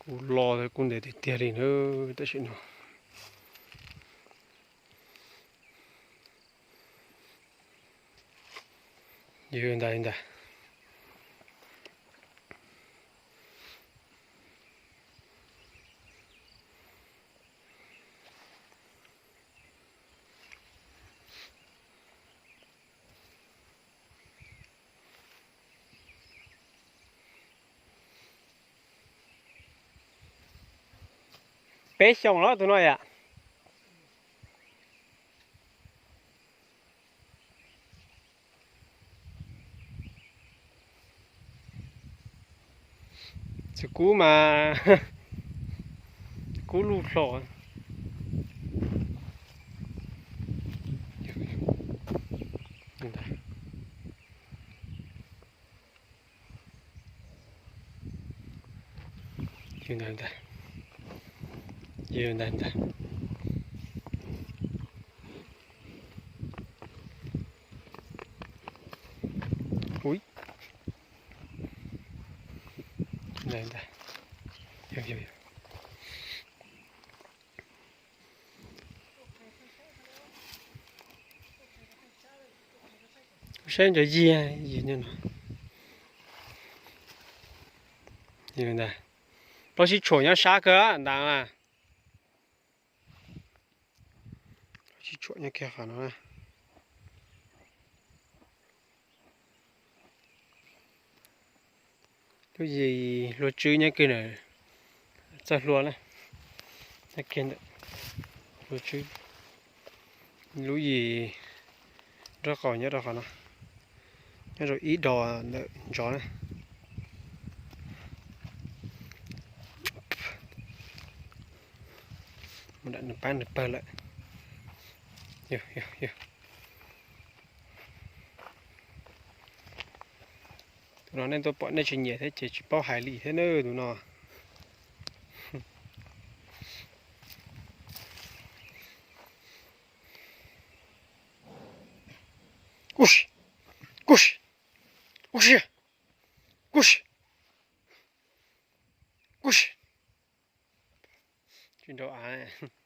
Kuv los kuj ntev tiag tiag li na, tam sim no. Yog ntag ntag. Peb xyoos los tus no yom. Txiv kub mas, kub lug hlo. Ntag ntag, ntag ntag. Ui, ntag ntag. Saib cov yiag, yiag no. Ntag, plaub tsib tshuam nyob sab kawg ntag. Plaub tsib tshuam nyob kiag qhov no. Lub yim hlua tswb nyob kiag ntawm txoj hlua na, nyob kiag ntawm hlua tswb. Lub yim nraub qaum nyob rau qhov no, nyob rau ib dos ntawm ntsos na. Mus nram nws pab nws pawg lawm. Tus no nej tuaj pom nej tsis nyiam thiab ces tsis paub hais li thiab na tus no. Kuj si, kuj si, kuj si, kuj si, kuj si. Tsis nrau av.